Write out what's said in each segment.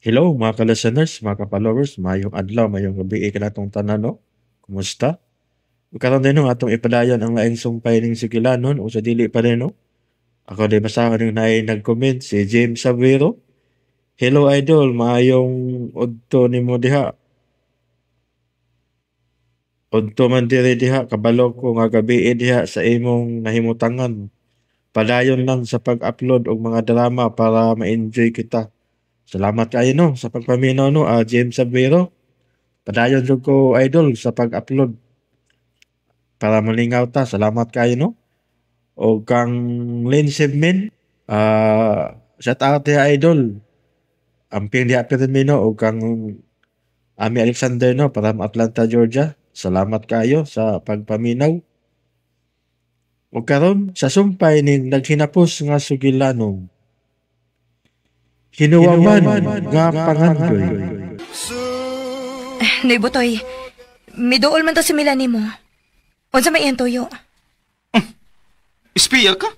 Hello mga ka-listeners, mga ka-followers, maayong adlaw, maayong gabi kanatong tanan, no? Kumusta? Karon din no, atong ipadayon ang laing sumpay ning sugilanon o sa dili pa din, no? Ako di basa kaning naay nag-comment si James Savero. Hello idol, maayong udto nimo diha. Udto man diri diha, kabalo ko nga gabi diha sa imong nahimutangan. Padayon lang sa pag-upload og mga drama para ma-enjoy kita. Salamat kayo no sa pagpaminaw no, James Savero. Padayon jud ko idol sa pag-upload para malingaw ta. Salamat kayo no. O kang Lynn Sebmin, shout out diha idol. Amping diha pirmi no, o kang Ami Alexander no para Atlanta, Georgia. Salamat kayo sa pagpaminaw. O karon sa sumpay ning naghinapos nga sugilanon. Hinuwaman nga pangandoy. Noy Butoy, miduol man to si Milan nimo. Unsa may iyang tuyo? Espiya ka?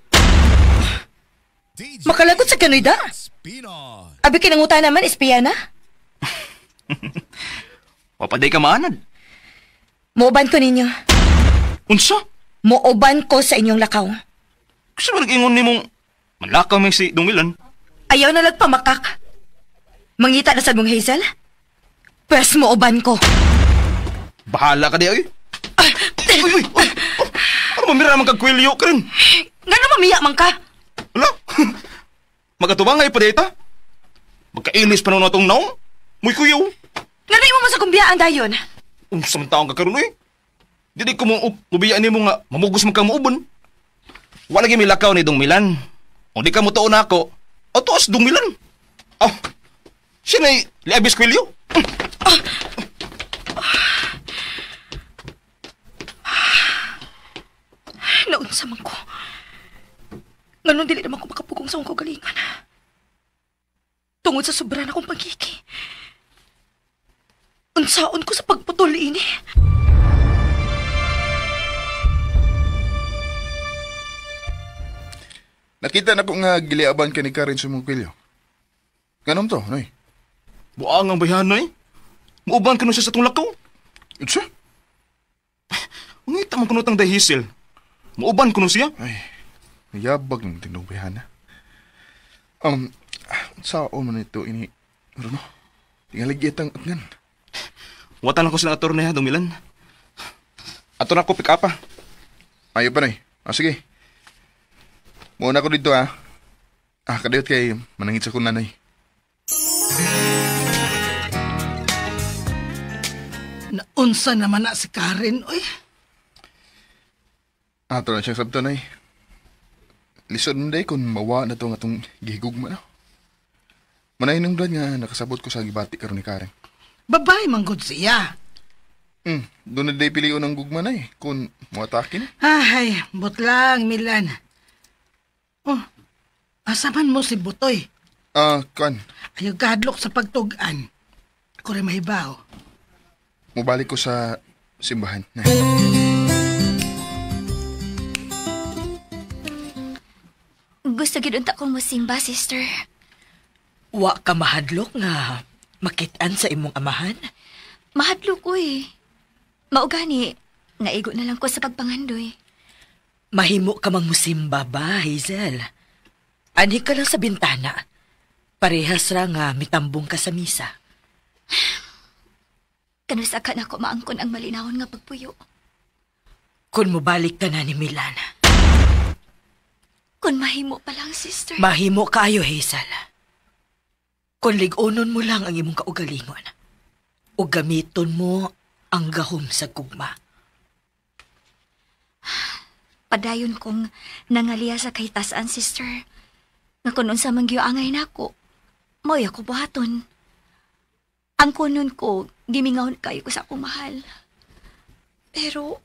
Makalagot sa kanoy da. Abi kinanguta naman, espiya na. Wapaday ka maanad. Muuban ko ninyo. Unsa? Muuban ko sa inyong lakaw. Kasi ba nag-ingon nimong manlakaw may si Dong Milan? Ayaw na lagpamakak. Mangita na sa mong Hazel? Pwes muuban ko. Bahala ka di ay. Uy, uy, uy. Oh, ano mamira man kag kwelyo ka rin? Ngano mamiya man ka? Ala, magatubang nga ipadeta. Magkailis pa nun atong naong. Muy kuyaw. Ngano imo man sa kumbiyaan dayon? Unsa man taong ka karon oy? Dili ko mo mubiyaan nimo nga mamugos man kang muuban. Wala gyud milakaw ni Dong Milan. O di ka mo tuon nako. O tuos Dong Milan. Oh, siya na'y liabis kwelyo. Naunsa man ko. Nganon dili naman ko makapugong sa akong kaugalingan. Tungod sa sobra na akong pagkiki. Unsaon ko sa pagputol ini. Nakita na ko nga giliaban ka ni Karen sa mong kwelyo. Ganon to, noy? Buang ang bayan, noy. Muuban ka nun siya sa itong lakaw. Unsa? Mangita man kuno tang dahisil. Muuban kuno siya. Ay, nayabag ng tinugbayhan na. Saan man ito ini, ano? Tingalig itang atngan. Watan lang ko silang atorne ha, Dong Milan. Ato na ko pick up ha. Ayaw pa, noy. Ah, sige. Muna ko dito ha. Ah, kadayot kay manangit sa kong nanay. Naunsa naman na si Karen, oy. Ato na siyang sabto, nay. Lisod na day kung mawa na ito nga itong gihigugma na. Manay nung doon nga nakasabot ko sa gibati karon ni Karen. Babae manggod siya. Doon na day pilion ang gugma na eh, kung muatake na. Ay, butlang, Milan. Oh, asaman mo si Butoy? Ah, kan. Ayaw kahadlok sa pagtugan. Ako rin mahibaw. Mubalik ko sa simbahan. Na. Gusto gid unta kong mosimba, sister. Wa ka mahadlok nga makit-an sa imong amahan? Mahadlok ko eh. Maugani, naigo na lang ko sa pagpangandoy. Mahimo ka mang musimba ba, Hazel? Anhi ka lang sa bintana. Parehas ra nga mitambong ka sa misa. Kanus ka na ko maangkon ang malinahon nga pagpuyo. Kung mobalik ka na ni Milan. Kung mahimo pa lang, sister. Mahimo kaayo, Hazel. Kung lig-onon mo lang ang imong kaugalingon, o gamiton mo ang gahom sa gugma. Padayon kong nangaliya sa kahitasan, sister. Nga kung unsa man gyud angay nako, mao'y ako buhaton. Ang kunon ko, gimingawon kayo ko sa akong mahal. Pero,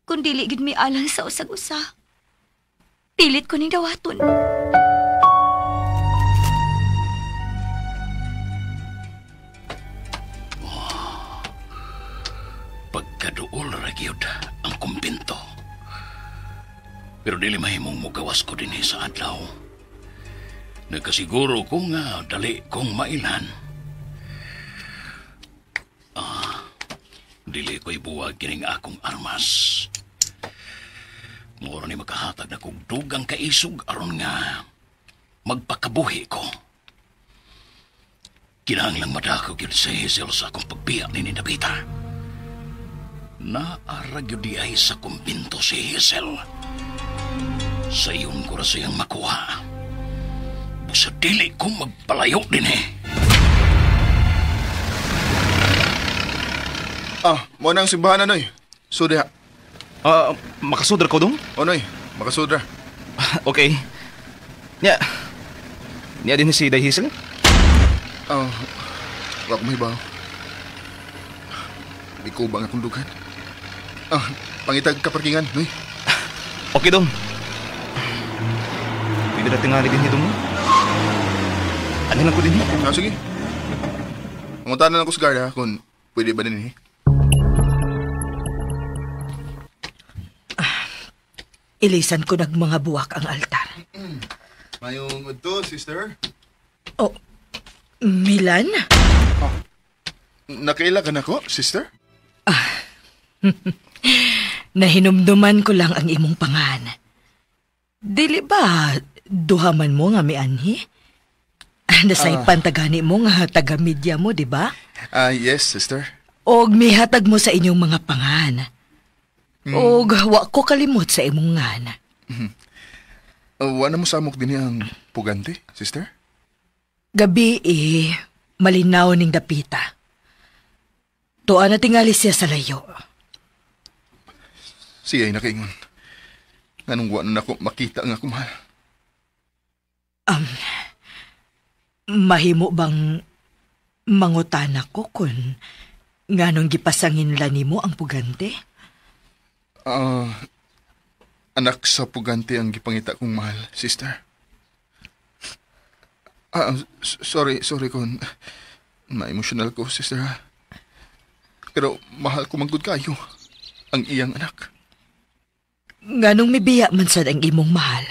kung dili gid mi alang sa usag-usa, pilit ko ning dawaton. Oh, pagkaduol ra gyud ang kumbento. Pero dili mahimong mugawas ko dinhi sa adlaw. Nagkasiguro ko nga dali kong mailan. Dili ko'y buwag kining akong armas. Mura ni makahatag na kog dugang kaisog aron nga magpakabuhi ko. Kinahanglang madako gyud si Hazel sa akong pagbiya ni Dapita. Naara gyud di ay sa kumbinto si Hazel. Sa iyon ko ra siyang makuha. Busa dili ko magpalayo din eh. Ah, mo nang simbahan na, Noy. So diha. Makasudra ko dong? O, Noy, makasudra. Okay. Nya. Nya din si Day Hazel? Wa ko mahibaw. Di ko ba nga akong dughan? Pangitag kaparkingan, Noy. Okay, dong. Pwede na tingali din dong. Ano lang ko din? Sige. Panguntahan na lang ko sa guard, ha, kung pwede ba din eh. Ilisan ko nagmanga buwak ang altar. Mayong udto, sister. Oh, Milan? Oh, nakaila ka na ko, sister? Nahinumduman ko lang ang imong pangan. Dili ba duhaman mo nga mianhi? Nasaypan tagani mo nga taga-media mo, di ba? Yes, sister. Og mihatag mo sa inyong mga pangan. Og wa ko kalimot sa imong ngan. Wa na mo samok din ang pugante, sister? Gabi malinaw ning dapita. Tuan na tingali siya sa layo. Siya ay nakaingon. Nganong wa na nako makita nga akong mahal. Mahimo bang mangutana ko kun nganong gipasangin la nimo ang pugante? Anak sa pugante ang gipangita kong mahal, sister. Sorry kung ma-emotional ko, sister. Pero mahal ko manggod kayo ang iyang anak. Nganong mibiya man sad ang imong mahal?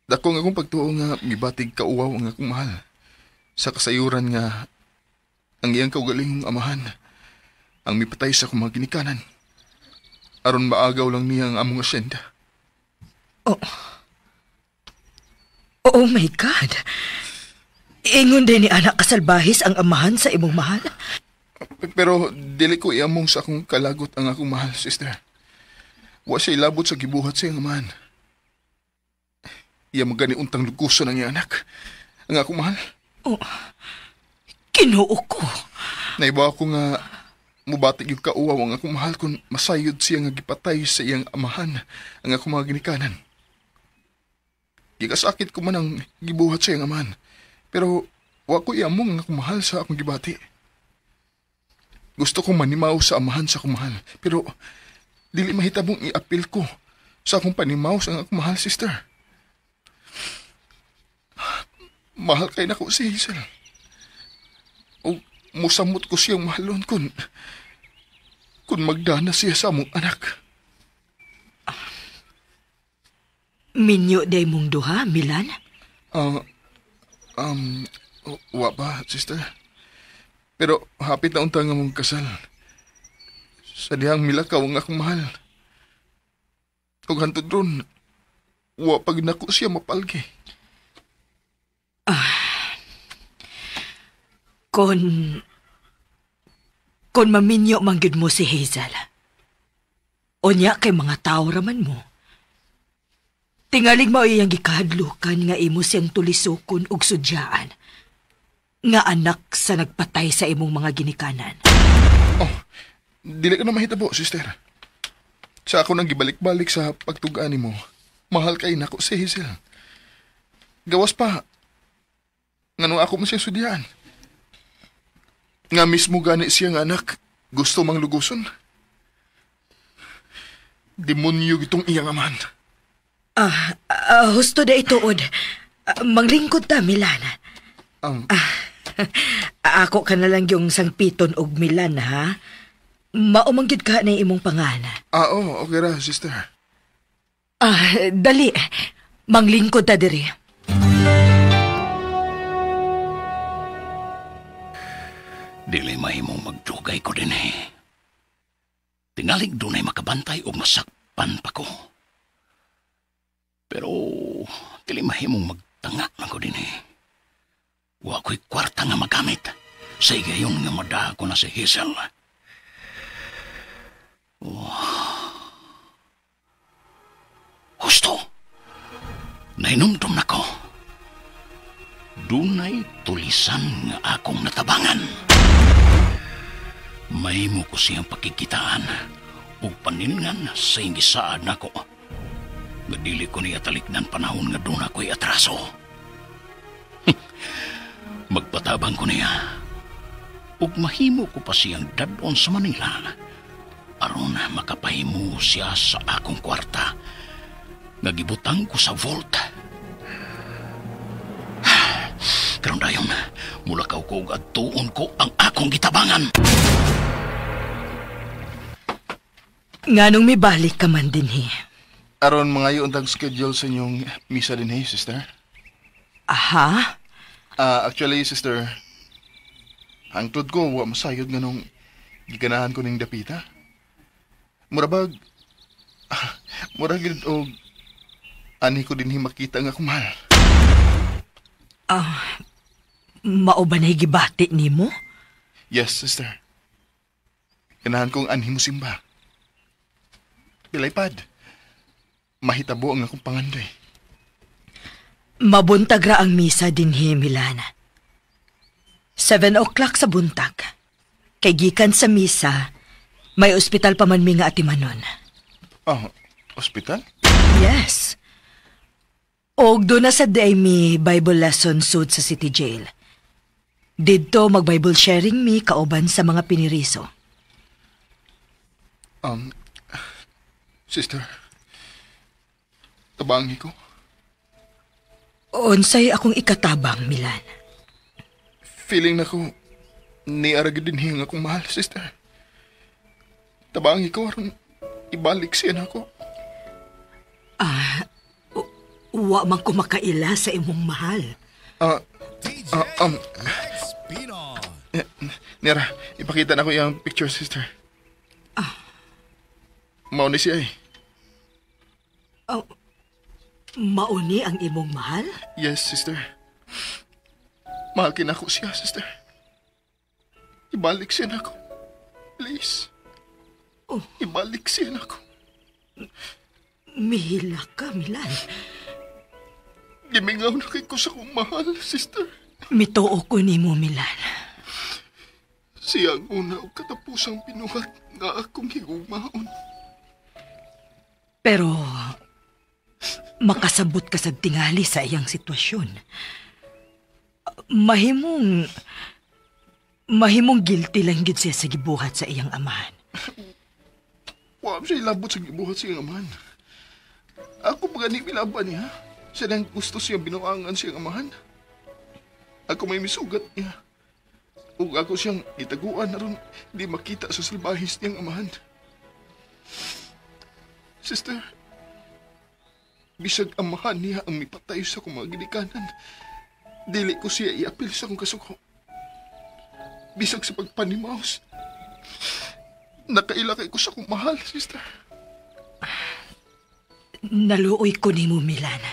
Dako nga akong pagtuo nga mibatig kauwaw ang akong mahal. Sa kasayuran nga ang iyang kaugalingong amahan ang mipatay sa akong mga ginikanan. Aron maagaw lang niya ang among asyenda. Oh my God! Ingon din ni anak kasalbahis ang amahan sa imong mahal? Pero dili ko iamong sa akong kalagot ang akong mahal, sister. Wa siya ilabot sa gibuhat sa iyang amahan. Iya magani untang luguson ang iyang anak. Ang akong mahal. Oh, Kinuo ko. Naiba ako nga mubatig yung kauwaw ang akong mahal kung masayod siya nga gipatay sa iyang amahan ang akong mga ginikanan. Gikasakit ko man ang gibuhat sa iyang amahan. Pero wa ko iamong ang akong mahal sa akong gibati. Gusto kong manimaw sa amahan sa akong mahal. Pero dili mahitabong iapil ko sa akong panimaw sa akong mahal, sister. Mahal kay nako si Hazel. O musamot ko siyang mahalon kung magdana siya sa among anak. Minyo day mong duha, Milan? Wa ba, sister? Pero hapit na unta nga mong kasal. Sa dihang milakaw ang akong mahal. Ug hantod ron, wa pag nako siya mapalgi. Kung maminyo man gyud mo si Hazel, unya kay mga tao raman mo. Tingalig mao iyang gikahadlukan nga imo siyang tulisokon og sudyaan, nga anak sa nagpatay sa imong mga ginikanan. Oh, dili ka na mahitabo, sister. Sa ako nang gibalik-balik sa pagtugaan nimo, mahal kay nako si Hazel. Gawas pa, nganong ako man siya sudyaan. Nga mismo gani siya nga anak, gusto mang luguson. Demonyo gitong iyang amahan. Husto na ituod. Manglingkod ta, Milan. Ako ka na lang yung sangpiton og Milan, ha? Maumanggid ka na imong pangan. Oo, okay ra, sister. Dali. Manglingkod ta diri. Dili mahimong magdugay ko din eh. Tingalig dunay makabantay og masakpan pa ko. Pero dili mahimong magtanga na ko dinhi. Wa ko'y kwarta nga magamit sa igayon nga madaha ko na si Hazel. Oh. Husto! Nahinumdum na ko. Dunay tulisan nga akong natabangan. Mahimo ko siyang pakikitaan ug paningan sa iyang gisaad nako. Nga dili ko niya talikdan panahon nga doon ako'y atraso. Magpatabang ko niya. Ug mahimo ko pa siyang dadon sa Manila. Aron makapahimo siya sa akong kwarta. Nga gibutang ko sa vault. Karon dayon, mulakaw ko ug adtuon ko ang akong gitabangan. Nganong mibalik ka man dinhi? Aron mangayo untag schedule sa inyong misa dinhi, sister. Aha? Actually, sister, hangtod ko wa masayod nganong giganahan ko ning dapita. Murabag, murag og ani ko dinhi makita nga akong mahal. Mao ba na gibati nimo? Yes, sister. Ganahan kong anhi mo simba. Pilaypad, mahitabo ang akong pangandoy. Mabuntag ra ang misa dinhi, Milan. 7 o'clock sa buntag. Kay gikan sa misa, may ospital pa man mi nga atimanon. Oh, ospital? Yes. Og doon na sa day mi Bible lesson sud sa City Jail. Didto mag-Bible sharing mi kauban sa mga piniriso. Sister, tabangi ko. Unsay akong ikatabang, Milan? Feeling na ko, niara gid dinhi ang akong mahal, sister. Tabangi ko aron ibalik siya nako. Wa man ko makaila sa imong mahal. Nera, ipakita na ko iyang picture, sister. Mao ni siya eh. Oh, mauni ang imong mahal? Yes, sister. Mahal kinako siya, sister. Ibalik siya nako. Please. Oh. Ibalik siya nako. Mihila ka, Milan. Gimingaw na kay ko sa kong mahal, sister. Mituo ko nimo, Milan. Siya ang una o katapusang pinuhat nga akong higugmaon. Pero makasabot ka sa tingali sa iyang sitwasyon. Mahimong guilty lang gid siya sa gibuhat sa iyang amahan. Wa siya ilabot sa gibuhat sa iyang amahan. Ako pa gani milaban niya. Siya lang gusto siyang binuangan siyang amahan. Ako may misugat niya. Ug ako siyang gitaguan aron di makita sa salbahis niyang amahan. Sister, bisag amahan niya ang mipatay sa akong mga ginikanan, dili ko siya iapil sa akong kasuko. Bisag sa pagpanimaos, nakaila kay ko sa akong mahal, sister. Naluoy ko nimo, Milan.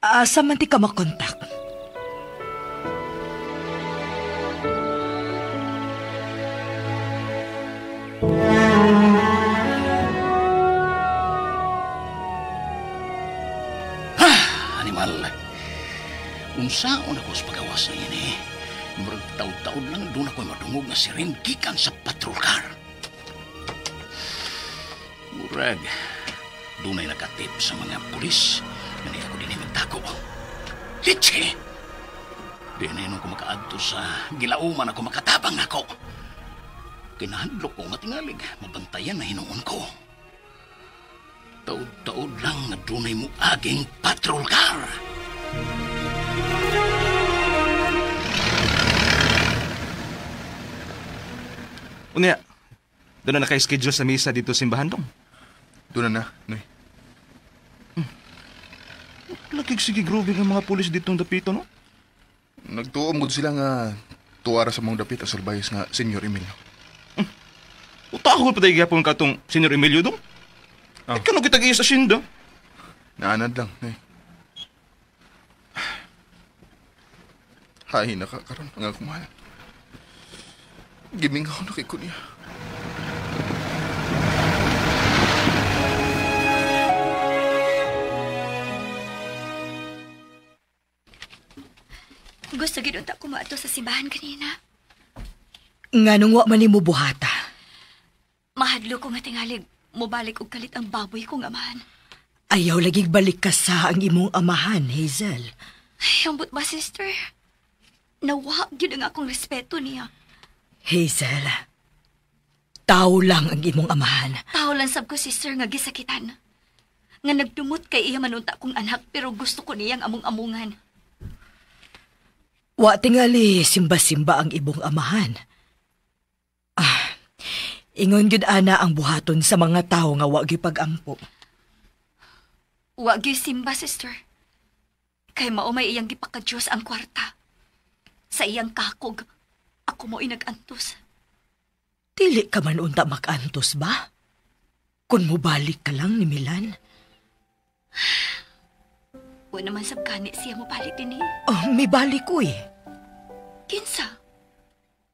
Asa man ti ka makontak? Animal, unsaon ako sa pagawas na yun eh. Murag taud-taud lang doon ako madungog nga siren gikan sa patrol car. Murag, doon ay nakatip sa mga pulis na niya ako din ay magtako. Litsi! Di na yun ako makaadto sa gilauman ako makatabang nako. Kinahadlok ko nga tingalig, mabantayan na hinuon ko. Taud-taud lang na dunay mo aging patrol car. Unya, doon na naka-schedule sa misa dito simbahan dong. Doon na, Noy. Lagig sige groovy ng mga pulis ditong dapito, no? Nagtuom gud sila nga tuwara sa mong dapit ang salbayas nga Senyor Emilio. Utahol pa tayo gihapon katong Senyor Emilio dong. Oh. Ikaw kita giya sa asyenda. Naanad lang, eh. Hay na ka karon ang akong mahal. Gimingaw na kay ko niya. Gusto gid unta ko moadto sa simbahan kanina. Nganong wa man nimo buhata? Mahadlo ko nga tingalig mobalik og kalit ang baboy kong amahan. Ayaw lagig balik ka sa ang imong amahan, Hazel. Ay, ambot ba, sister? Nawa gyud ang akong respeto niya. Hazel, tao lang ang imong amahan. Tao lang sab ko, sister, nga gisakitan. Nga nagdumot kay iya manunta kong anak pero gusto ko niyang among-amungan. Wa tingali simba-simba ang imong amahan. Ah, ingon gyud ana ang buhaton sa mga tawo nga wa gyud pag-ampo. Wa gyud simba, sister. Kay mao may iyang gipaka-Diyos ang kwarta. Sa iyang kakog, ako mo inag-antos. Dili ka man unta mag-antos ba? Kung mubalik ka lang ni Milan. Wa naman sab gani siya mobalik din eh. Oh, may balik ko eh. Kinsa?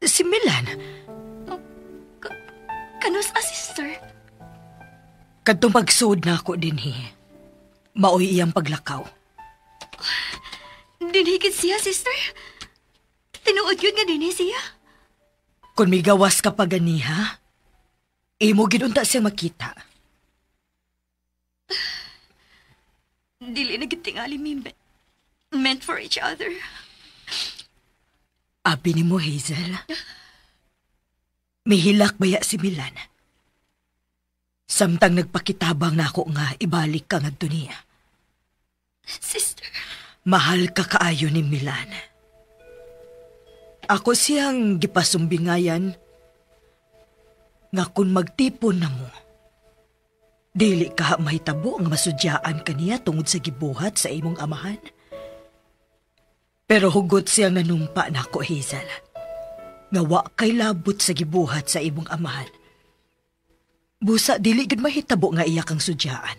Si Milan. Oh, kanus a sister? Kadtong pagsuod na ako din eh. Maoy iyang paglakaw. Dinhigit siya, sister? Tinuod yun nga dinhi siya. Kung may gawas ka pa ganiha, imo gid unta siya makita. Dili na gid tingali mi meant for each other. Abi ni mo, Hazel. Mihilak baya si Milan. Samtang nagpakitabang na ako nga ibalik ka ngadto niya. Sister. Mahal ka kaayo ni Milan. Ako siyang gipasumbingayan nga kung magtipon na mo, dili ka mahitabo nga masudyaan kaniya tungod sa gibuhat sa imong amahan. Pero hugot siyang nanumpa nako, Hazel, nga wa kay labot sa gibuhat sa imong amahan. Busa dili gid mahitabo nga iya kang sudyaan.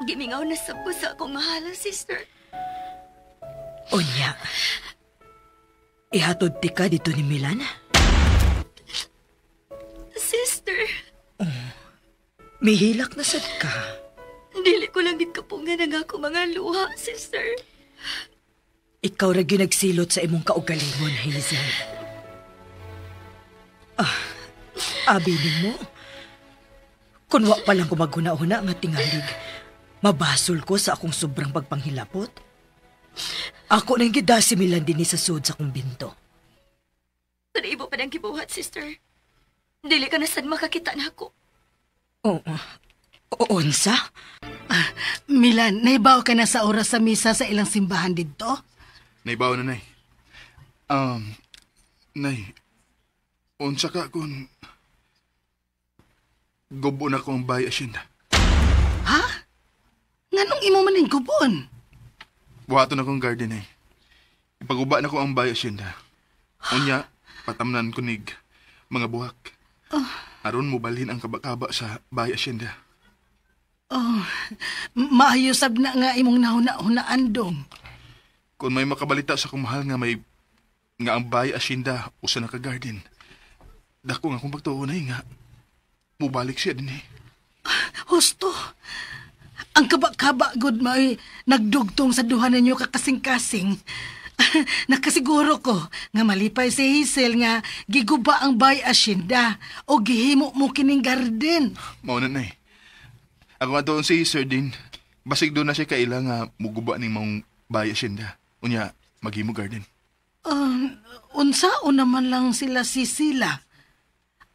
Gimingaw na sab ko sa akong mahal, sister. Unya, ihatod ti ka dito ni Milan? Sister. Oh, mihilak na sad ka. Dili ko lang gid kapungan ang ako mga luha, sister. Ikaw ra gyud nagsilot sa imong kaugalingon, Hazel. Ah, abi nimo. Kun wa pa lang ko maghuna-huna nga tingalig, mabasol ko sa akong sobrang pagpanghilapot. Ako nang gida si Milan dinhi sa sud sa kumbinto. Tunay pa nang gibuhat, sister. Dili ka na sad makakita na ako. Oo. Unsa? Milan, naibaw ka na sa oras sa misa sa ilang simbahan didto? Naibaw na, Nay. Nay, unsa ka kung gubo na ko ang bahay asyenda? Ha? Nganong imo man ning gubon? Buhaton akong garden, eh. Ipaguba na ko ang bahay asyenda. Unya, patamnan ko nig mga buhak. Oh. Aron mo balhin ang kabakaba sa bahay asyenda. Oh, maayo sab na nga imong nahuna-hunaan dong. Kung may makabalita sa akong mahal nga may nga ang bahay asyenda usa na ka garden. Dako nga akong pagtuo na nga mubalik siya din eh. Husto. Ang kaba-kaba gud maoy nagdugtong sa duha ninyo kakasing-kasing. Nakasiguro ko nga malipay si Hazel nga giguba ang bay asyenda o gihimo mo kining garden. Mao na nay. Ako nga doon si Sir Dean. Basig doon na siya kaila nga muguba ning maong bay asyenda. Unya, maghimo garden. Unsa o naman lang sila si Sila.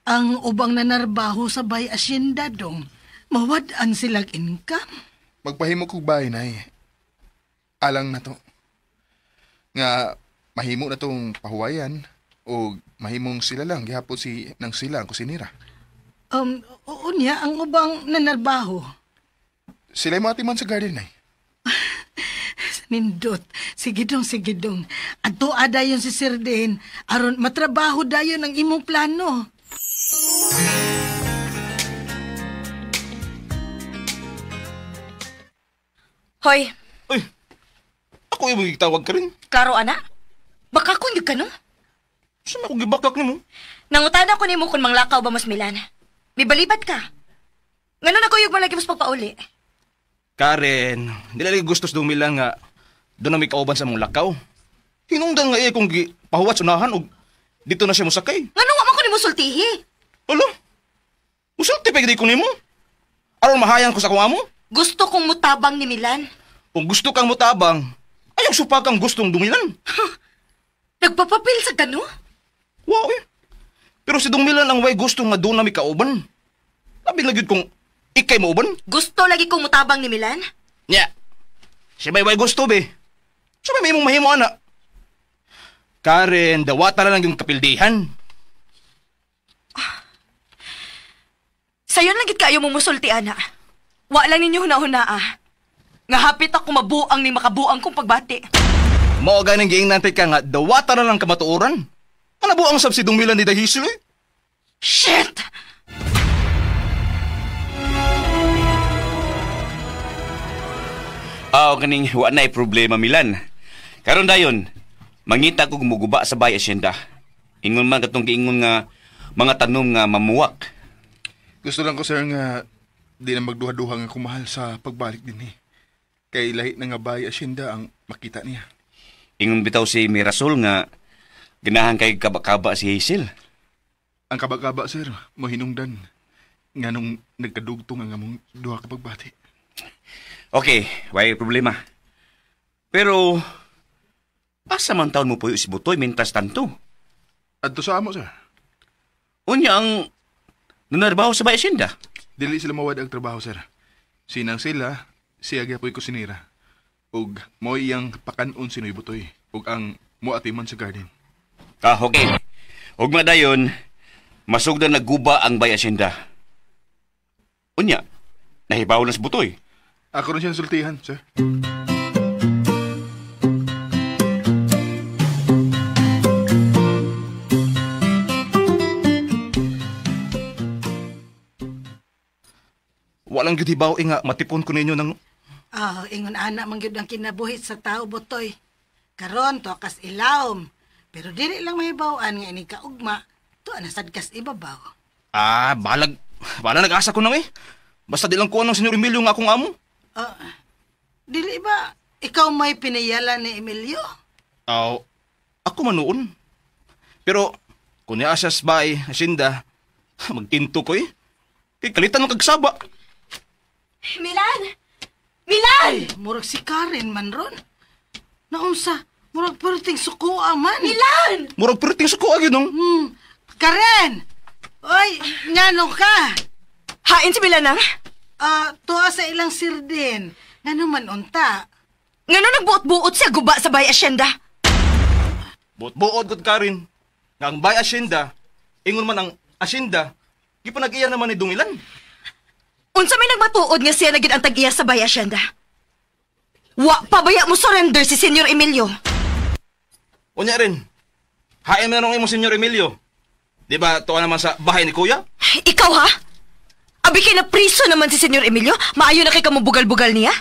Ang ubang nanarbaho sa bay asyenda dong. Mawad-an silang income. Magpahimo kog bahay, nay. Alang na to. Nga mahimo na tong pahuwayan o mahimong sila lang gihapon si nang sila ang kusinira. Unya ang ubang nanarbaho. Sila mo atiman sa garden, nay. Nindot. Sige dong, sige dong. Adto dayon si Sir Den aron matrabaho dayon ang imong plano. Hoy. Uy. Ako imong gitawag ka rin. Klaro ana. Baka kun gyud ka no? Sa man ko gibakak nimo? Nangutana ko nimo kun manglakaw ba mos Milan. Mibalibad ka. Ngano na kuyog man lagi mos pagpauli? Karen, di lagi gustos dong Milan nga doon na may kauban sa mong lakaw. Hinungdan nga iya kung pahuwat sunahan og dito na siya mosakay. Ngano wa man ko nimo sultihi? Alo? Musulti pa gid ko nimo? Aron mahayang ko sa akong amo? Gusto kong mutabang ni Milan. Kung gusto kang mutabang, ayaw supa kang gustong dumilan. Nagpapapil sa gano? Wow eh. Pero si Dumilan ang way gusto nga doon na may kauban. Labi lagi kung ikay mauban. Gusto lagi kong mutabang ni Milan? Nya. Siya may way gusto be. Siya may imong mahimo ana. Karen, dawata na lang yung kapildihan. Sayon lang gid kaayo mo musulti ana. Wa lang ninyo huna-huna ah. Nga hapit ako mabuang ni makabuang kong pagbati. Mao ganing giingnan ka nga dawata na lang kamatuoran. Ano buang sab si Dumilan ni Dahisil eh? Shit! Aw, kaning wa na'y problema Milan. Karon dayon, mangita ko gumuguba sa bay asyenda. Ingon man katong giingon nga mga tanom nga mamuwak. Gusto lang ko sir nga di na magduha-duha nga kumahal sa pagbalik din eh. Kay lahi na nga bay asyenda ang makita niya. Ingon bitaw si Mirasol nga ganahan kay kaba-kaba si Hazel. Ang kaba-kaba sir, mohinungdan nga nung nagkadugtong ang among duha ka pagbati. Okay, way problema. Pero asa man taon mo puyo si Butoy mintas tanto? Adto sa amo sir. Unya ang nanarbaho sa bay asyenda. Dili sila mawad ang trabaho sir. Sinang sila, siya gyapoy kusinira. Ug mo iyang pakanon si Noy Butoy ug ang moatiman sa garden. Ah, okay. Ug madayon, masugdan nagguba ang bay asyenda. Unya, nahibaw na si Butoy. Ako rin siya sultihan, sir. Walang gyud hibaw nga matipon ko ninyo ng ingon ana man gyud ang kinabuhi sa tao Butoy. Karon to kas ilawom. Pero dili lang mahibaw-an nga inig kaugma, tuwa na sad kas ibabaw. Ah, balag. Balag nag-asa ko nang eh. Basta di lang kuha ng Senyor Emilio nga akong amo. Dili ba ikaw may pinayala ni Emilio? Aw, ako man noon. Pero kung niya siya sa bay, asyenda, magtinto ko eh. Kay kalitan ng kagsaba. Milan! Milan! Ay, murag si Karen man ron. Naunsa, murag perting sukoa man. Milan! Murag perting sukoa gyud nung. Karen! Oy, ngano ka? Hain si Milan ang? Tuwa sa ilang sirdin. Ngano man unta? Ngano nagbuot-buot siya guba sa bay asyenda? Buot-buot gud Karen. Nga ang bay asyenda, ingon man ang asyenda, gipanag-iya naman ni Dungilan. Unsa may nagmatuod nga siya na gid ang tag-iya sa bay asyenda? Wa pa baya mo surrender si Senyor Emilio. Unya rin. Hain man ang imong Senyor Emilio. Di ba tuwa naman sa bahay ni Kuya? Ikaw ha? Abi kay na priso naman si Senyor Emilio? Maayo na kay kamubugal-bugal niya?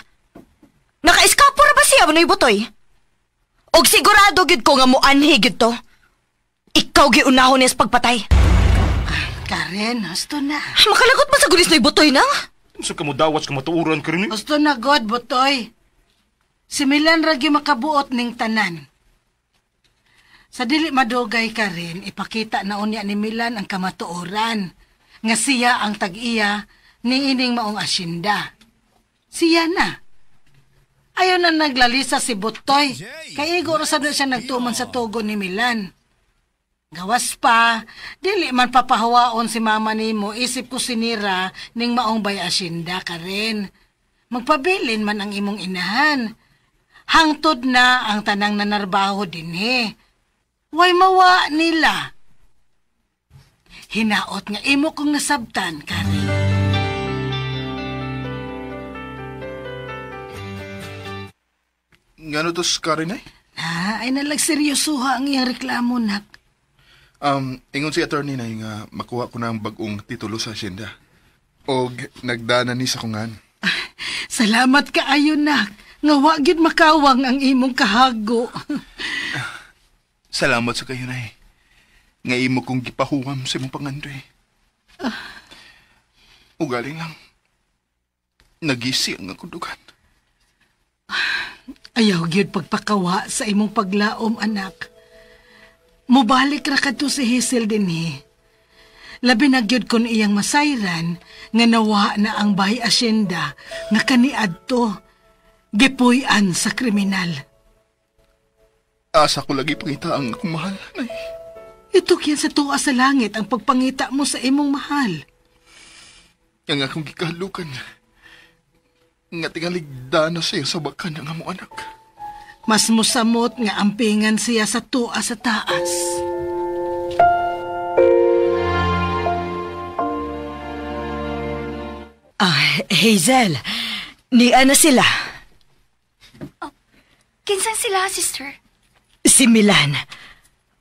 Naka-eskapo ra ba siya Noy Butoy? Og sigurado gyud ko nga muanhi gyud to. Ikaw giunahon niya sa pagpatay. Karen, husto na. Makalagot man sa gulis Noy Butoy nang? Sa kamudawat sa kamatuoran ka rin eh. Husto na God, Butoy. Si Milan ra gyud makabuot ning tanan. Sa dili madugay ka rin, ipakita na unya ni Milan ang kamatuoran. Nga siya ang tag-iya ni ining maong asyenda. Siya na. Ayaw na naglalisa si Butoy. Kay igo ra sad na siya nagtuman sa tugon ni Milan. Gawas pa, dili man papahawaon si mama nimo, isip ko sinira ning maong bay asyenda ka rin. Magpabilin man ang imong inahan. Hangtod na ang tanang nanarbaho dinhi. Way mawa nila. Hinaot nga imo kong nasabtan, Karen. Ngano to Karen ay? Ah, ay nalag seryosoha ang iyang reklamo, nak. Ingon si attorney na nga makuha ko na ang bag-ong titulo sa asyenda. Og nagdana ni sa kungan. Salamat kaayo, nak. Nga wa gyud makawang ang imong kahago. Salamat sa kayo, nay. Nga imo kong gipahuwam sa imong pangandoy. Ugaling lang. Nagisi ang akong dugan. Ayaw gyud pagpakawa sa imong paglaom, anak. Mubalik ra kadto si Hazel dinhi. Labi na gyud kon iyang masayran nga nawa na ang bahay asyenda nga kaniadto gipuy-an sa kriminal. Asa ko lagi pangita ang akong mahal, nay. Itukyan sa tuwa sa langit ang pagpangita mo sa imong mahal. Ang akong gikahalukan nga tingaligda na siya sa bakan ng among anak. Mas musamot nga ampingan siya sa tuwa sa taas. Ah, Hazel, niya na sila. Oh, kinsan sila, sister? Si Milan.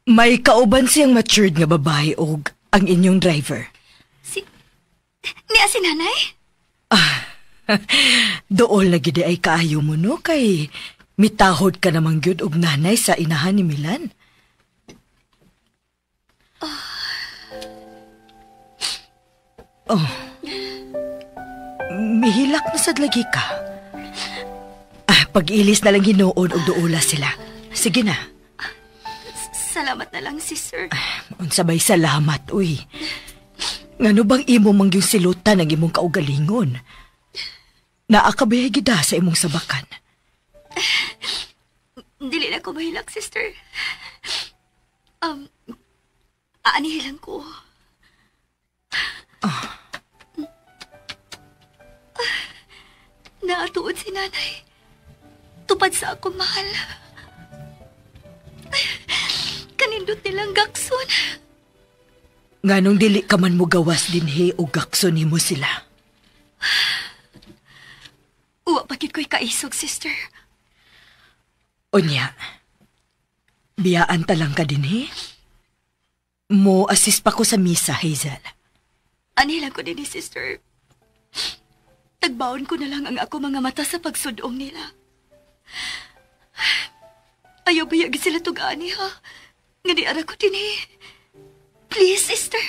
May kauban siyang matured nga babae og ang inyong driver. Si... Niya si nanay? Ah, dool na gid ay kaayo mo no kay mitahod ka namang gyud og nanay sa inahan ni Milan. Oh. Mihilak na sad lagi ka. Ah, pag-ilis na lang hinuon og duola sila. Sige na. Salamat na lang, sister. Unsa bay salamat, uy. Ngano bang imo mangyong silutan ang imong kaugalingon? Naa ka ba gida sa imong sabakan? Dili na ko mahilak, sister. Aanihilan ko. Oh. Naatuod si nanay. Tupad sa akong mahal. Kanindot nilang gakson. Nganong dili ka man mo gawas dinhi o gakson nimo sila? Uwa pagid ko'y kaisog, sister. Unya, biyaan ta lang ka dinhi? Mo assist pa ko sa misa, Hazel. Anilang ko dinhi, sister. Tagbaon ko na lang ang ako mga mata sa pagsudong nila. Ayaw bayag sila tugani, ha? Nga di ara ko dinhi. Please, sister.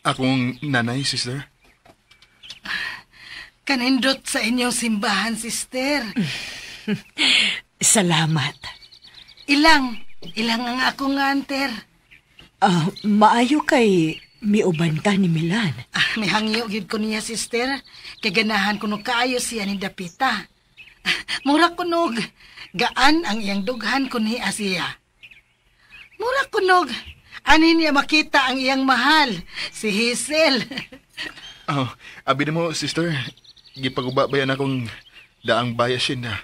Akong nanay, sister. Kanindot sa inyong simbahan, sister. Salamat. Ilang ang akong anter. Maayo kay miuban ka ni Milan. Ah, mihangyo gyud ko niya, sister. Kay ganahan kuno kaayo siya ni Dapita. Mura kunog gaan ang iyang dughan kunhi siya. Mura kunog ani niya makita ang iyang mahal, si Hazel. Oh, abi nimo, sister, gipaguba ba yan akong daang bayasin na.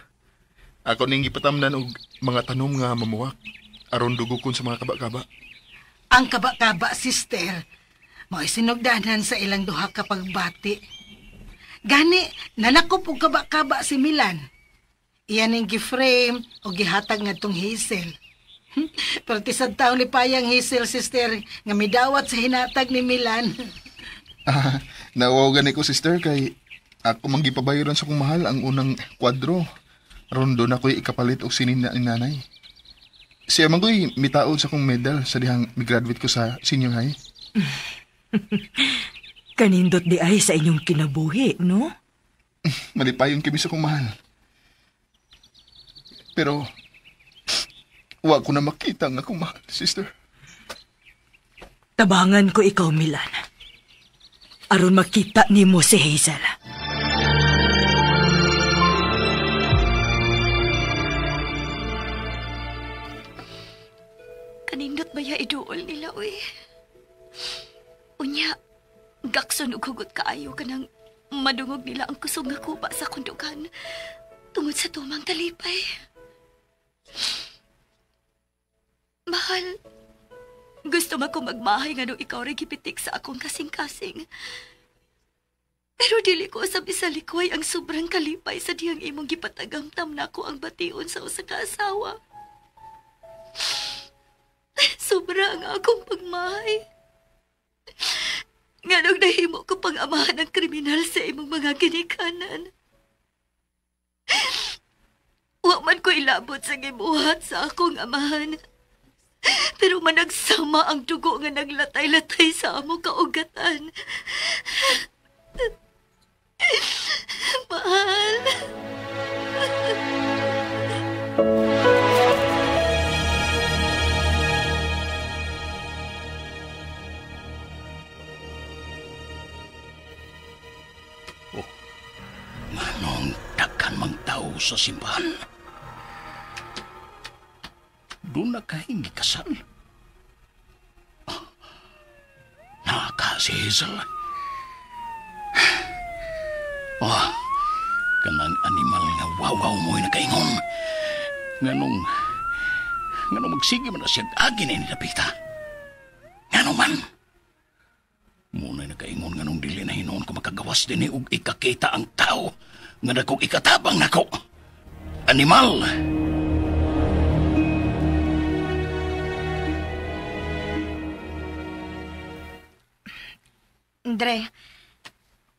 Ako ning gipatamnan og mga tanom nga mamuwak aron dugukon sa mga kaba-kaba. Ang kaba-kaba, sister, mao'y sinugdanan sa ilang duha ka pagbati. Gani, nanakop og kaba-kaba si Milan. Iyan ning gi-frame o gihatag ngadtong Hazel. Pero tisad taon ni payang Hazel, sister, nga midawat sa hinatag ni Milan. Nawaw gani ko, sister, kay ako manggipabayaran sa kong mahal ang unang kwadro. Aron doon ako'y ikapalit og sinin na nanay. Siya man ko'y mitaod sa kong medal sa dihang migraduate ko sa senior high. Kanindot di ay sa inyong kinabuhi, no? Malipayon kami sa kong mahal. Pero, wa ko na makita ang akong mahal, sister. Tabangan ko ikaw, Milan. Aron makita nimo si Hazel. Kanindot ba ya iduol nila, uy? Unya, gakson og hugot kaayo kanang madungog nila ang kusog nga kuba sa kundugan tungod sa tumang talipay. Mahal, Gusto man ko magmahay nga nung ikaw rin gipitik sa akong kasing-kasing. Pero dili ko usab isalikway ang sobrang kalipay sa diyang imong gipatagamtam nako ang bation sa usa ka asawa. Sobra ang akong pagmahay. Nganong nahimo ko pang amahan ang kriminal sa imong mga ginikanan. Wa man ko ilabot sa gibuhat sa akong amahan. Pero managsama ang dugo nga naglatay-latay sa amo kaugatan. Mahal. Oh, nganong daghan mang tao sa simbahan? Doon na kay gikasal. Naka si Hazel. Oh, kanang animal nga wawaw mo'y nakaingon. Nganong magsige man na siya agi na nilapita. Nganong man. Muna'y nakaingon nganong dili na hinoon ko makagawas din og ikakita ang tao nga nakong ikatabang nako. Animal! Andre,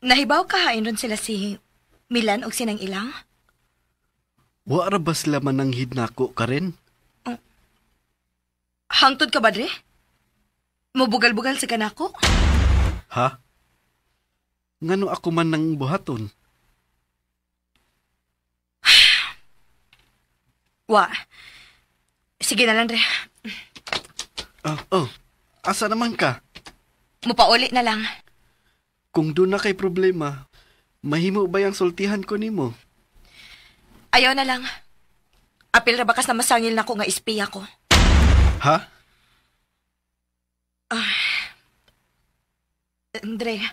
nahibaw ka hain ron sila si Milan og sinang ilang? Wa ra ba sila mananghid nako ka rin? Hangtod ka ba, Dre? Mubugal-bugal sa kanako? Ha? Ngano ako man nang buhaton? Wa. Sige na lang, Dre. Oh, asa naman ka? Mupauli na lang. Kung doon na kay problema, mahimo ba yung sultihan ko nimo? Ayaw na lang. Apil ra bakas na masangil na ko nga ispiya ko. Ha? Andre,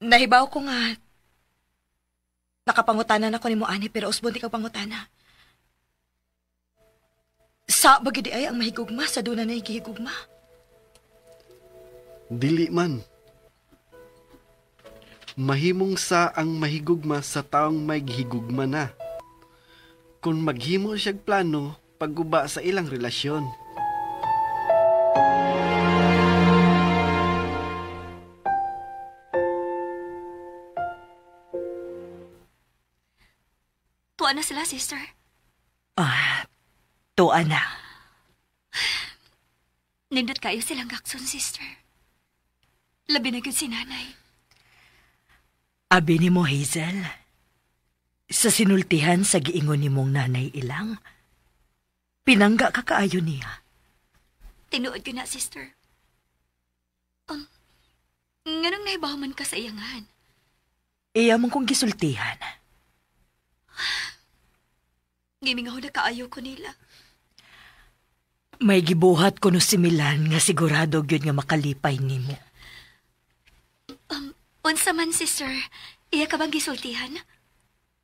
nahibaw ko nga nakapangutanan ako ni mo ani pero usbon di ka pangutana. Sa bagidi ay ang mahigugma sa doon na nahigigugma. Dili man. Mahimong sa ang mahigugma sa taong may gihigugma na. Kung maghimo siyag plano, pagguba sa ilang relasyon. Tuwa na sila, sister. Ah, tuwa na. Nindot kayo silang gakson, sister. Labi na gyud si nanay. Abi ni mo, Hazel. Sa sinultihan sa giingon ni mong nanay ilang, pinangga ka kaayo niya. Tinuod gyud na, sister. Nganong nahibaw man ka sa iyangan? Iya man kong gisultihan. Gimingaw na kaayo ko nila. May gibuhat ko no si Milan nga sigurado gyud nga makalipay nimo. Unsa man, sister, iya ka bang gisultihan?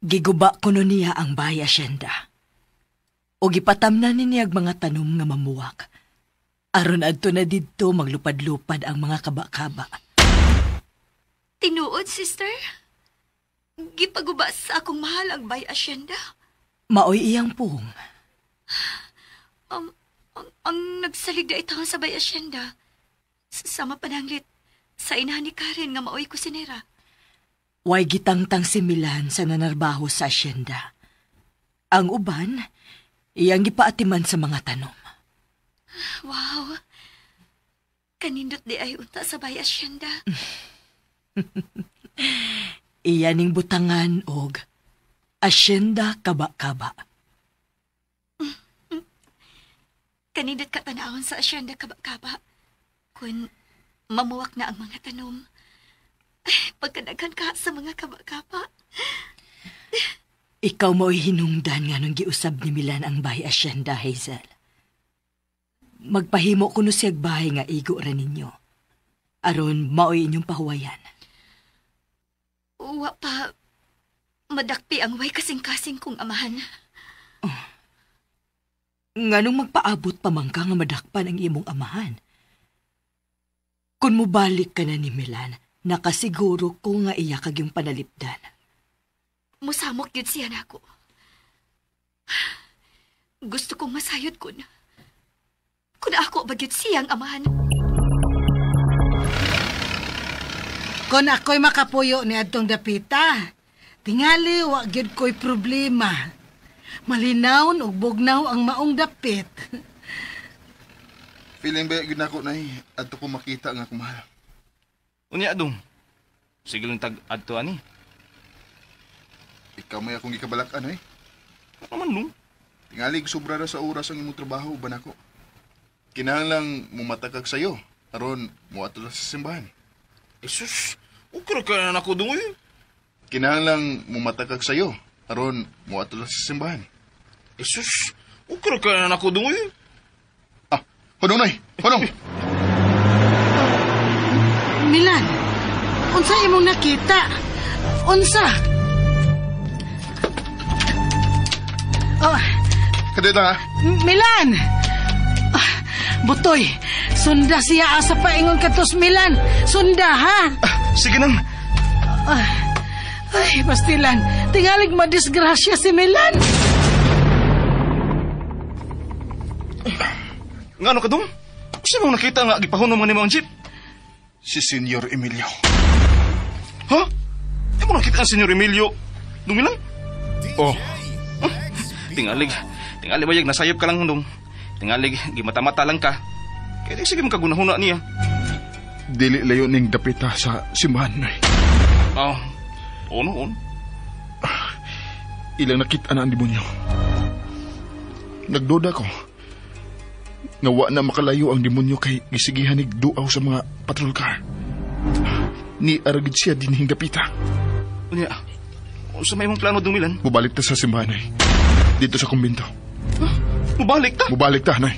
Giguba ko no niya ang bahay asyenda. O gipatamnan ni niyag mga tanom nga mamuwak. Aron adto na didto maglupad-lupad ang mga kaba-kaba. Tinuod, sister? Gipaguba sa akong mahal ang bahay asyenda. Maoy iyang puhong. Ang nagsalig na itaon sa bahay asyenda. Sama pananglit sa inahan ni Karen nga maoy kusinera. Way gitangtang si Milan sa nanarbaho sa asyenda. Ang uban, iyang gipaatiman sa mga tanom. Wow! Kanindot di ay unta sa bahay asyenda. Iya ning butangan og asyenda kaba-kaba. Kanindot ka tanawon sa asyenda kaba-kaba. Kun mamuwak na ang mga tanom. Ay, pagkadaghan ka sa mga kaba-kaba. Ikaw mo'y hinungdan nga nung giusab ni Milan ang bahay asyenda, Hazel. Magpahimo kuno siyag bahay nga igo ra ninyo. Aron mao'y inyong pahuwayan. Wa pa madakpi ang way kasing-kasing kong amahan. Oh. Nganong magpaabot pa man ka nga madakpan ang imong amahan? Kung mubalik ka na ni Milan, nakasiguro ko nga iya kag yung panalipdan. Musamok yun siya nako. Gusto kong masayod kun. Kun ako ba gyud siyang amahan? Kung ako'y makapuyo ni adtong dapita, tingali wa gyud ko'y problema. Malinawon ug bugnaw ang maong dapit. Feeling ba gyud nako nay adto ko makita nga akong mahal. Unya dong. Sige lang tag adto ani. Ikaw may akong gikabalak-an eh. Ano man nung? Tingali sobra ra sa oras ang imong trabaho uban ako. Kinahanglang mumatakag sayo aron moadto sa simbahan. Jesus, okay ra kay nako dong eh. Kinahanglang mumatakag sayo aron moadto sa simbahan. Jesus, okay ra kay nako dong eh. Ah, hunong nay, hunong. Milan, unsa imong nakita? Unsa? Oh, Kadto lang ha. Milan! Ah, Butoy, sunda siya asa paingon katos Milan. Sunda ha. Ah, sige nang. Ah, ay, pastilan. Tingalig madisgrasya si Milan. Ngano ka dong? Usa mong nakita nga gipahunom nga nimo ang jeep? Si Senyor Emilio. Ha? Di mo nakita ang Senyor Emilio? Dumilang? Oh. Huh? Tingalig. Tingali bayag, nasayop ka lang dong. Tingalig, gimata-mata lang ka. Kaya di sige makagunahuna niya. Dili layo ning dapita sa simbahan, nay. Ah, ono, ono. Ilang nakita na ang demonyo. Nagduda ko. Nga wa na makalayo ang demonyo kay gisigihan nig duaw sa mga patrol car. Ni aragid siya dinhing dapita. Unya, unsa may imong plano dumilan? Mubalik ta sa simbahan, nay. Dito sa kumbento. Huh? Mubalik ta? Mubalik ta, nay.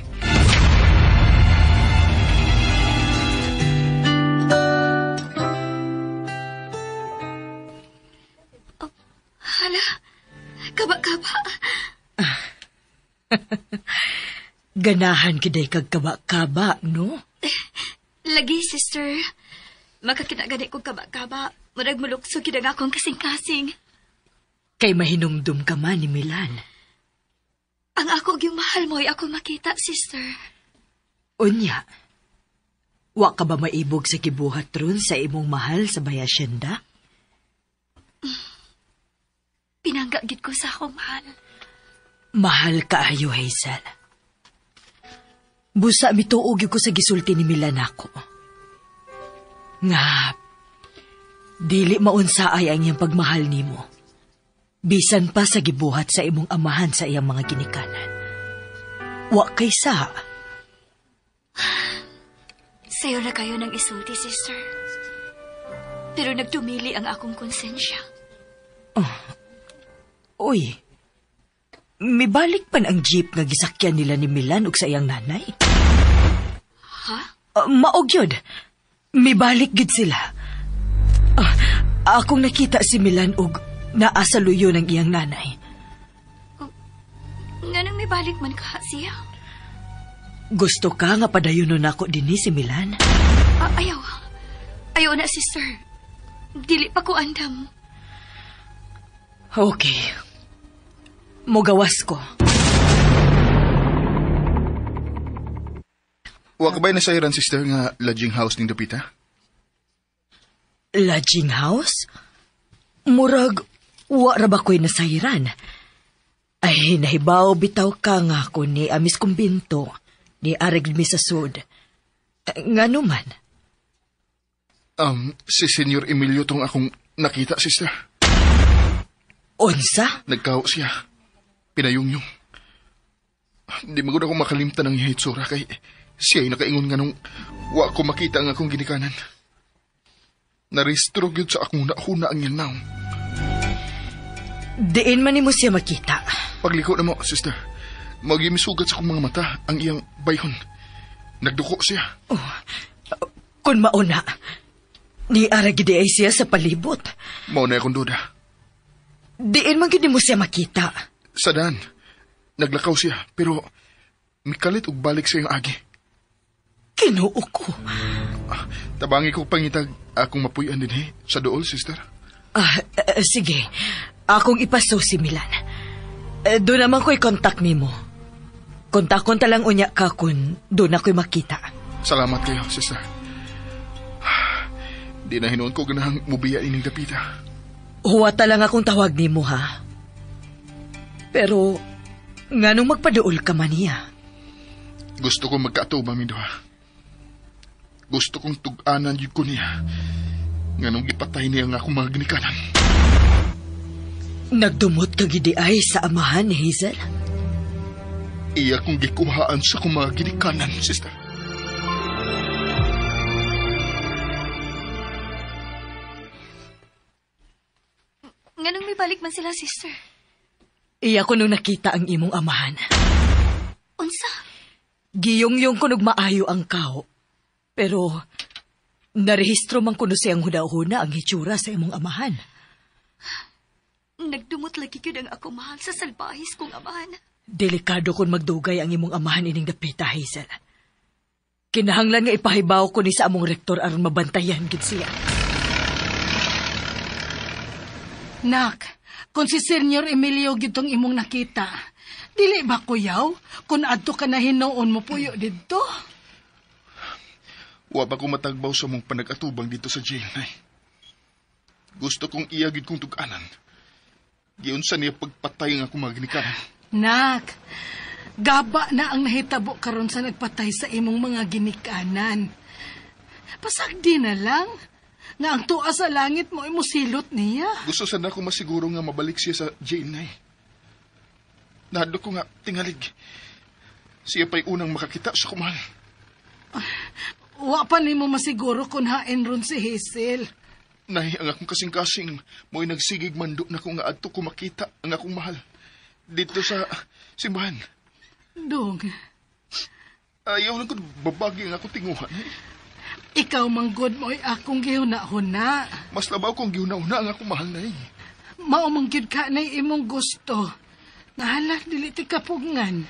Oh, hala, kaba-kaba. Ganahan kiday kag kaba-kaba, no? Lagi, sister. Makakita gani kog kaba-kaba. Murag mulukso gid ang akong kasing-kasing. Kay mahinumdum ka man ni Milan. Ang ako gyung mahal mo ay ako makita, sister. Unya, wa ka ba maibog sa gibuhat ron sa imong mahal sa Bayasyenda? Pinangga gid ko sa akong mahal. Mahal kaayo, Hazel. Busa mituo gyud ko sa gisulti ni Milan ako. Nga, dili maunsa ay ang iyang pagmahal nimo. Bisan pa sa gibuhat sa imong amahan sa iyang mga ginikanan. Wa kay sa. Sayo na kayo ng isulti, sister. Pero nagtumili ang akong konsensya. Oh. Uy, mibalik pan ang jeep nga gisakyan nila ni Milan ug sa iyang nanay. Ha? Maog yun. Mibalik gid sila. Akong nakita si Milan ug naa sa luyo ng iyang nanay. Oh, nganong mibalik man ka siya? Gusto ka nga padayonon nako dinhi si Milan? Ayaw. Ayaw na, sister. Dili pa ko andam. Okay. Mugawas ko. Wa ka ba'y nasayran, sister, nga lodging house ning dapita? Lodging house? Murag, wa ra ba ko'y nasayran? Ay, nahibaw bitaw ka nga ko ni Amis Kumbinto, ni Arig mi sa sud. Ngano man? Si Senyor Emilio tong akong nakita, sister. Unsa? Nagkaw siya. Pinayong-yung. Di magod ako makalimtan ang iyang hitsura kay siya'y nakaingon nga nung wa ko makita ang akong ginikanan. Narestro gyud sa akong nahuna ang iyang naong. Diin man nimo siya makita. Pagliko na mo, sister. Magimisugat sa akong mga mata ang iyang bayhon. Nagduko siya. Oh, kun mauna, ni ara gid ay siya sa palibot. Mauna akong duda. Diin man gid nimo siya makita. Sa daan, naglakaw siya, pero Mikalit og balik sa iyang agi. Kinuo ko. Tabangi ko pangitag akong mapuy-an dinhi sa duol, sister. Sige. Akong ipaso si Milan. Doon naman ko'y contact nimo. Kontakon ta lang unya ka kun doon ako'y makita. Salamat kayo, sister. Di na hinuon ko ganahang mubiya ining dapita. Huwata lang akong tawag nimo, ha? Pero, nganong magpaduol ka man niya? Gusto kong magkaatubang ni duha. Gusto kong tug-anan yun ko niya. Nganong gipatay niya ang akong mga ginikanan. Nagdumot ka gidi ay sa amahan ni Hazel? Iya kong gikuhaan sa akong mga ginikanan, sister. Nganong may balik man sila, sister? Iya ko nung nakita ang imong amahan. Unsa? Giyong-yong ko maayo ang kao. Pero, narehistro man kuno siyang huna-huna ang hitsura sa imong amahan. Nagdumot lagi yun ang ako mahal sa salbahis kong amahan. Delikado kung magdugay ang imong amahan ining dapita, Hazel. Kinahanglan nga ipahibaw ko ni sa among rektor aron mabantayan gid siya. Nak, kung si Senyor Emilio gitong imong nakita, dili ba kuyaw kung adto ka na hinuon mo puyo didto? Wa pa ko matagbaw sa mong panag-atubang dito sa jail, nay. Gusto kong iya gid kong tug-anan. Giunsa niya pagpatay ang akong mga ginikanan. Nak, gaba na ang nahitabo karon sa nagpatay sa imong mga ginikanan. Pasagdi na lang nga ang tuwa sa langit mo ay musilot niya. Gusto sana ko masiguro nga mabalik siya sa jail, nay. Nahadlok ko nga tingalig. Siya pa'y unang makakita sa kumahal. Wa pa nimo masiguro kung hain ron si Hazel. Nay, ang akong kasing-kasing mo'y nagsigig mando na kung nga adto ko makita ang akong mahal. Dito sa simbahan. Dong. Ayaw lang ko babagi ang akong tinguhan. Eh. Ikaw manggod mo'y akong gihuna-huna. Mas labaw kong gihuna-huna ang akong mahal na eh. Mao manggod ka na imong gusto. Nahala, dili ti kapugngan.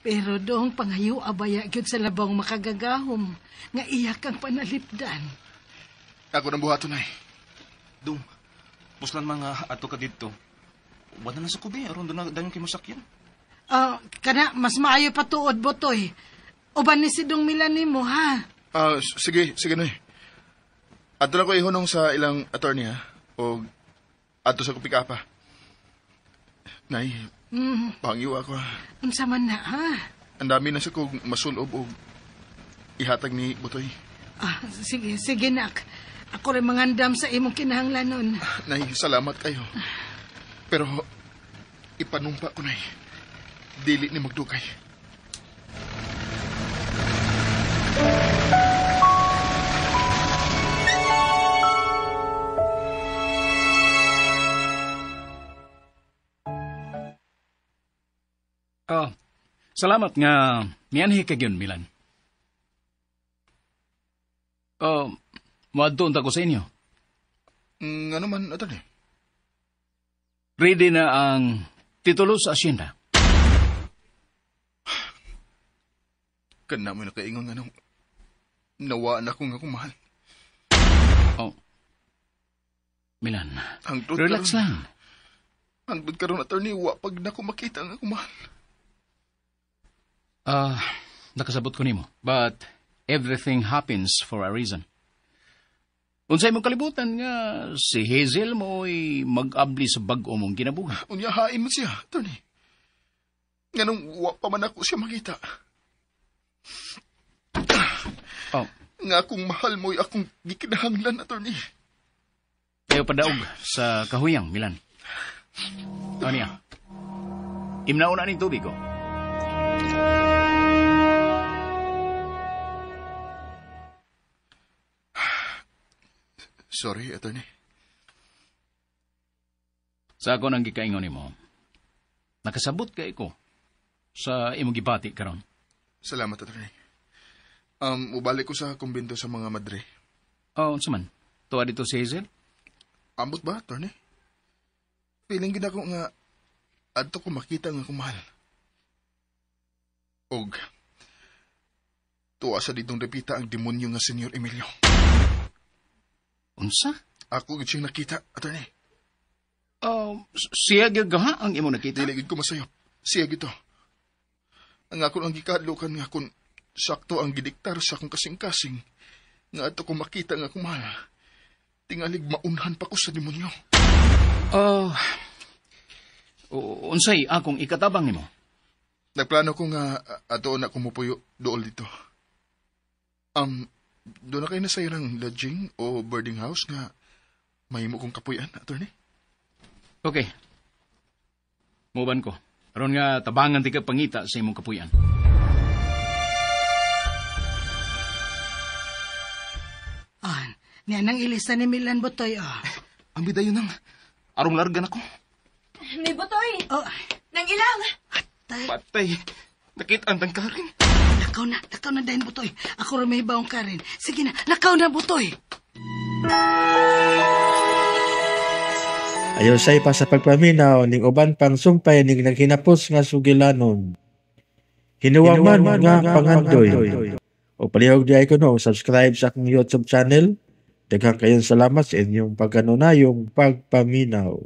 Pero dong pangayo abaya gyud sa labaw makagagahom nga iya kang panalipdan. Ako nang buhaton ay. Dong, puslan mga ato ka didto. Wala na sa kubi, aron doon na dayon kay masakyan. Kana, mas maayo pa tuod, Botoy. Uban ni si Dong Milan nimo, ha? Sige, sige noy. Adto na ko ihunong sa ilang attorney, ha? O adto sa kupikapa. Nay, pangyo ako, ha? Unsa man na, ha? Ang dami na sa kong masulob o ihatag ni Botoy. Sige, sige, nak. Ako rin mangandam sa imong kinahanglanon. Nay, salamat kayo. Pero, ipanumpa ko, Nay. Dili ni magdugay. Oh, salamat nga mianhi ka gyud, Milan. Oh, moadto unta ko sa inyo. Ano man, attorney? Ready na ang titulo sa asyenda. Kana mo nakaingon nga nung nawaan ako nga akong mahal. Oh. Milan, hangtod relax karon, lang. Hangtod karon, attorney, wa pag na ko makita ang akong mahal. Nakasabot ko nimo. But everything happens for a reason. Unsay mong kalibutan nga si Hazel mo'y mag-abli sa bag-o mong kinabuhi. Unya, hain mo siya, attorney. Nganong wa pa man ako siya makita. Oh. Nga akong mahal mo'y akong gikinahanglan, attorney. Tayo padaog sa kahuyang, Milan. O niya, imnauna ning tubig ko. Sorry, attorney. Sa ako nang gikaingon nimo, nakasabot kay ko sa imong gibati karon. Salamat, attorney. Ubalik ko sa kumbento sa mga madre. Oh, unsa man? Tuwa dito si Hazel? Ambot ba, attorney? Feeling gid ako nga adto ko makita nga akong mahal. Og tuwa sa ditong repita ang demonyo nga Senyor Emilio. Unsa? Ako gid siyang nakita, attorney. Siya gyud ha ang imo nakita? Dili gid ko masayop. Siya gito. Ang ako ang gikadlukan nga kung sakto ang gidiktar sa akong kasing-kasing nga ato ko makita nga akong mahal. Tingalig maunhan pa ko sa demonyo. Unsay akong ikatabang nimo? Nagplano ko nga ato na kumupuyo dool dito. Doon na kayo na sa'yo ng lodging o boarding house nga mahimo kong kapuyan, attorney? Okay. Muban ko. Aron nga tabangan ti ka pangita sa imong kapuyan. Ah, niya nang ilisa ni Milan Butoy, ah. Ang bidayon nang. Arong largan ako. Ni Butoy! Oh, Nang ilang! atay. Patay. Nakita ang tangkarin. Lakaw na dahin, Butoy. Ako rin may bawang karin. Sige na, lakaw na, Butoy. Ayon say pa sa pagpaminaw ning uban pang sumpay ning naghinapos nga sugilanon. Hinuwaman nga pangandoy. O palihog di ay kuno subscribe sa akong YouTube channel. Daghang kayong salamat sa inyong pagkanunayong pagpaminaw.